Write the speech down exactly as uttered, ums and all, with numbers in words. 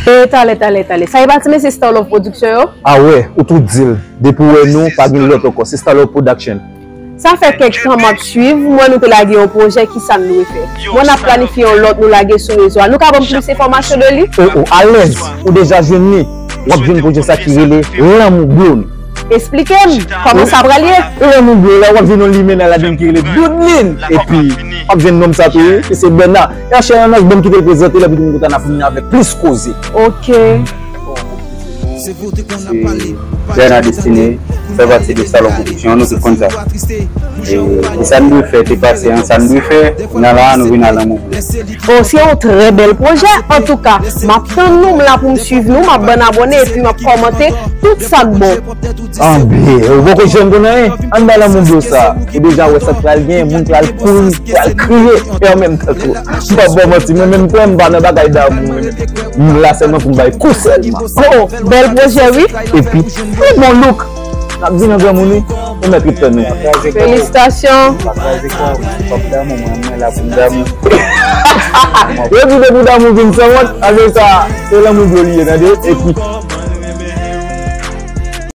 E talè, talè, talè. Sa e pa ti mesye Star Love Production yo? A wè, ou tou di l. Depi w wè nou, pa gen lòt ankò. Se Star Love Production. Sa fè kèk tan m ap swiv, m wè nou te lage yon pwojè, kisa n dwe fè? M wè n ap planifye yon lòt nou lage sou rezo a. Nou ka ban m plis enfòmasyon de li? O, o, alèz, ou deja jwenn li. W ap jwenn pwojè sa ki rele Lanmou Blow. Esplike m, kòman sa pral ye? Lanmou Blow la, w ap jwenn yon limena ladan ki rele Doudlin. Epi, w ap jwenn nonm sa tou, wi, ki se Bèna. E a chè nan nan, ban m kite l prezante l, epi nou kontan n ap vin avèk plis koze. Ok. Se Bernard Destiné, fè pati de Salon Pwodiksyon, nou tout konn sa. E, e sa n dwe fè, te pase an, sa n dwe fè, kounye a la, nou vin al nan mouvman. Oh, se yon trè bèl pwojè. Antouka, m ap tann nou, m la pou m swiv nou, m ap bann abòne epi m ap kòmante tout sa k bon. Anben, ou poko janm konn anyen. Ann bay lanmou blo sa. Ou deja wè sa k pral gen, moun pral kouri, pral kriye. E an menm tan tou, m p ap ba w manti, mwen menm tou, m pa nan bagay damou. M la sèlman pou m bay kou sèlman. Oh, bèl pwojè, wi. Epi, pi bon look. N ap vin an granmoun, wi. Ou mèt ret tann nou. Felisitasyon. Yo di depi damou vin san wont, apre sa, se lanmou blo li ye, tande? Epi,